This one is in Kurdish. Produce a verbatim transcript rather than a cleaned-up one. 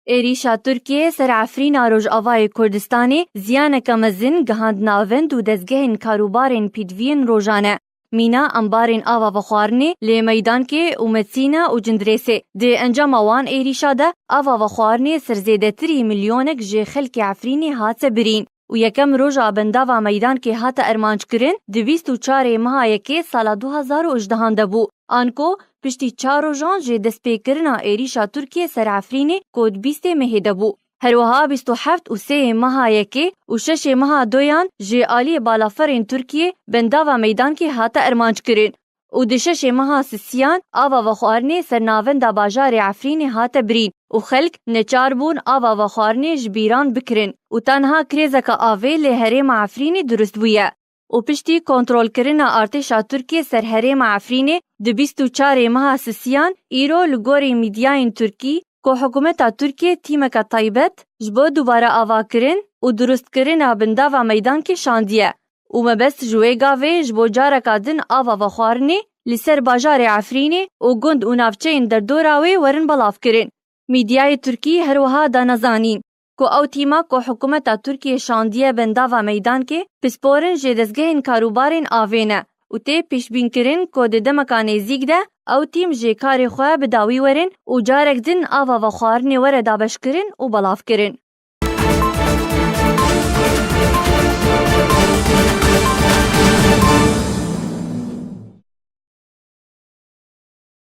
Êrîşa Tirkiyê ser Efrîna Rojavayê Kurdistanê ziyaneke mezin gihand navend û dezgehên karûbarên pîdviyên rojane, mîna embarên ava vexwarinê lê Meydankê û Mesîna û Cindirêsê. Di encama wan êrîşa de ava vexwarinê ser zêdetirî milyonek ji xelkê Efrînê hate birîn û yekem roja bendava Meydankê hate ermanc kirin, di bîst û çarê meha yekê sala du hezar û hejdehan de bû. Anko piştî çar rojan ji destpêkirina êrîşa Tirkiyê ser Efrînê ku di bîstê mehê de bû. Her wiha bîst û heft û sêyê meha yekê û şeşê meha doyan ji aliyê balaferên Tirkiyê bendava Meydankê hate ermanc kirin û di şeşê meha sisiyan ava vexwarinê ser navenda bajarê Efrînê hate birîn û xelk neçar bûn ava vexwarinê ji bîran bikirin û tenha krêzeka avê li herêma Efrînê dirust bûye. Û piştî kontrolkirina artêşa Tirkiyê ser herêma Efrînê di bîst û çarê meha sisiyan, îro li gorî mîdyayên Tirkî ku hikûmeta Tirkiyê tîmeke taybet ji bo dubare avakirin û durustkirina bindava Meydankê şandiye û mebest ji wê gavê ji bo careka din ava vexwarinê li ser bajarê Efrînê û gund û navçeyên derdora wê werin belavkirin. Mîdyayê Tirkî her wiha dane zanîn ku ew tîma ku hikûmeta Tirkiyê şandiye bendava Meydankê, pisporin ji dezgehên karûbarên avê ne û tê pêşbînkirin ku di demeka nêzîk de ew tîm ji karê xwe bi dawî werin û carek din ava vexwarinê were dabeşkirin û belavkirin.